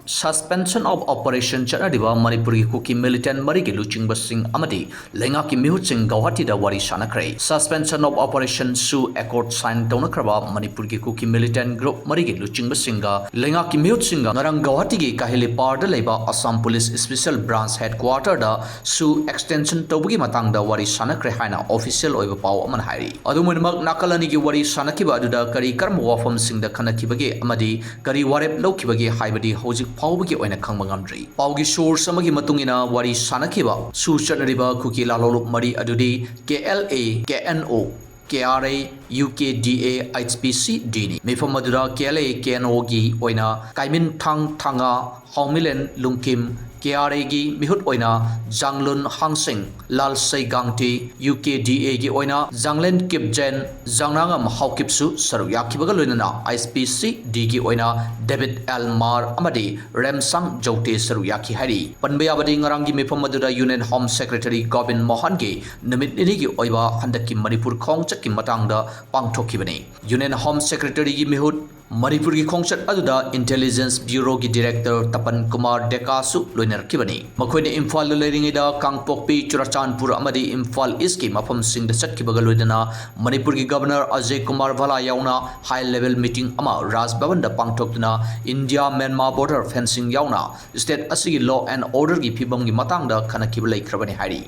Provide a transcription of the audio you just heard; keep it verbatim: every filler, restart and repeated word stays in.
Suspension of Operation ꯆꯠꯅꯔꯤꯕ ꯃꯅꯤꯄꯨꯔꯒꯤ ꯀꯨꯀꯤ militant ꯃꯔꯤꯒꯤ ꯂꯨꯆꯤꯡꯕꯁꯤꯡ ꯑꯃꯗꯤ ꯂꯩꯉꯥꯛꯀꯤ ꯃꯤꯍꯨꯠꯁꯤꯡ ꯒꯧꯍꯥꯇꯤꯗ ꯋꯥꯔꯤ ꯁꯥꯟꯅꯈ꯭ꯔꯦ꯫ Suspension of Operation ꯁꯨ accord sign ꯇꯧꯅꯈ꯭ꯔꯕ ꯃꯅꯤꯄꯨꯔꯒꯤ ꯀꯨꯀꯤ militant group ꯃꯔꯤꯒꯤ ꯂꯨꯆꯤꯡꯕꯁꯤꯡꯒ ꯂꯩꯉꯥꯛꯀꯤ ꯃꯤꯍꯨꯠꯁꯤꯡꯒ ꯉꯔꯥꯡ ꯒꯧꯍꯥꯇꯤꯒꯤ ꯀꯥꯍꯤꯂꯤꯄꯥꯔꯗ ꯂꯩꯕ Assam Police Special Branch Headquarter ꯗ ꯁꯨ extension ꯇꯧꯕꯒꯤ ꯃꯇꯥꯡꯗ ꯋꯥꯔꯤ ꯁꯥꯟꯅꯈ꯭ꯔꯦ ꯍꯥꯏꯅ official ꯑꯣꯏꯕ ꯄꯥꯎ ꯑꯃꯅ ꯍꯥꯏꯔꯤ꯫ ꯑꯗꯨꯝ ꯑꯣꯏꯅꯃꯛ, ꯅꯥꯀꯜ ꯑꯅꯤꯒꯤ ꯋꯥꯔꯤ ꯁꯥꯟꯅꯈꯤꯕ ꯑꯗꯨꯗ ꯀꯔꯤ ꯀꯔꯝꯕ ꯋꯥꯐꯝꯁꯤꯡꯗ ꯈꯟꯅꯈꯤꯕꯒꯦ ꯑꯃꯗꯤ ꯀꯔꯤ ꯋꯥꯔꯦꯞ ꯂꯧꯈꯤꯕꯒꯦ ꯍꯥꯏꯕꯗꯤ ꯍꯧꯖꯤꯛ ꯐꯥꯎꯕꯒꯤ ꯑꯣꯏꯅ ꯈꯪꯕ ꯉꯝꯗ꯭ꯔꯤ꯫ ꯄꯥꯎꯒꯤ source ꯑꯃꯒꯤ ꯃꯇꯨꯡ ꯏꯟꯅ, ꯋꯥꯔꯤ ꯁꯥꯟꯅꯈꯤꯕ ꯁꯨ ꯆꯠꯅꯔꯤꯕ ꯀꯨꯀꯤ ꯂꯥꯂꯣꯡꯂꯨꯞ ꯃꯔꯤ ꯑꯗꯨꯗꯤ K L A, K N O, K R A, U K D A, H P C D ꯅꯤ꯫ ꯃꯤꯐꯝ ꯑꯗꯨꯗ K L A, K N O ꯒꯤ ꯑꯣꯏꯅ ꯀꯥꯏꯃꯤꯟꯊꯥꯡ ꯊꯥꯡꯉ, ꯍꯥꯎꯃꯤꯂꯦꯟ ꯂꯨꯡꯀꯤꯝ, K R A ꯒꯤ ꯃꯤꯍꯨꯠ ꯑꯣꯏꯅ ꯖꯥꯡꯂꯨꯟ ꯍꯥꯡꯁꯤꯡ, ꯂꯥꯜꯁꯩ ꯒꯥꯡꯇꯤ, U K D A ꯒꯤ ꯑꯣꯏꯅ ꯖꯥꯡꯂꯦꯟ ꯀꯤꯞꯖꯦꯟ, ꯖꯥꯡꯅꯥꯉꯝ ꯍꯥꯎꯀꯤꯞꯁꯨ ꯁꯔꯨꯛ ꯌꯥꯈꯤꯕꯒ ꯂꯣꯏꯅꯅ H P C D ꯒꯤ ꯑꯣꯏꯅ ꯗꯦꯕꯤꯠ ꯑꯦꯜ ꯃꯥꯔ ꯑꯃꯗꯤ ꯔꯦꯝꯁꯥꯡ ꯖꯧꯇꯦ ꯁꯔꯨꯛ ꯌꯥꯈꯤ ꯍꯥꯏꯔꯤ꯫ ꯄꯟꯕ ꯌꯥꯕꯗꯤ, ꯉꯔꯥꯡꯒꯤ ꯃꯤꯐꯝ ꯑꯗꯨꯗ Union Home Secretary ꯒꯣꯕꯤꯟ ꯃꯣꯍꯟꯒꯤ ꯅꯨꯃꯤꯠ ꯅꯤꯅꯤꯒꯤ ꯑꯣꯏꯕ ꯍꯟꯗꯛꯀꯤ ꯃꯅꯤꯄꯨꯔ ꯈꯣꯡꯆꯠꯀꯤ ꯃꯇꯥꯡꯗ ꯄꯥꯡꯊꯣꯛꯈꯤꯕꯅꯤ꯫ Union Home Secretary ꯒꯤ ꯃꯤꯍꯨꯠ ꯃꯅꯤꯄꯨꯔꯒꯤ ꯈꯣꯡꯆꯠ ꯑꯗꯨꯗ Intelligence Bureau ꯒꯤ Director ꯇꯄꯟ ꯀꯨꯃꯥꯔ ꯗꯦꯀꯥꯁꯨ ꯂꯣꯏꯅꯔꯛꯈꯤꯕꯅꯤ꯫ ꯃꯈꯣꯏꯅ ꯏꯝꯐꯥꯜꯗ ꯂꯩꯔꯤꯉꯩꯗ ꯀꯥꯡꯄꯣꯛꯄꯤ, ꯆꯨꯔꯆꯥꯟꯄꯨꯔ ꯑꯃꯗꯤ ꯏꯝꯐꯥꯜ East ꯀꯤ ꯃꯐꯝꯁꯤꯡꯗ ꯆꯠꯈꯤꯕꯒ ꯂꯣꯏꯅꯅ ꯃꯅꯤꯄꯨꯔꯒꯤ Governor ꯑꯖꯌ ꯀꯨꯃꯥꯔ ꯚꯂꯥ ꯌꯥꯎꯅ high level meeting ꯑꯃ ꯔꯥꯖ ꯚꯕꯟꯗ ꯄꯥꯡꯊꯣꯛꯇꯨꯅ India Myanmar border fencing ꯌꯥꯎꯅ state ꯑꯁꯤꯒꯤ law and order ꯒꯤ ꯐꯤꯕꯝꯒꯤ ꯃꯇꯥꯡꯗ ꯈꯟꯅꯈꯤꯕ ꯂꯩꯈ꯭ꯔꯕꯅꯤ ꯍꯥꯏꯔꯤ꯫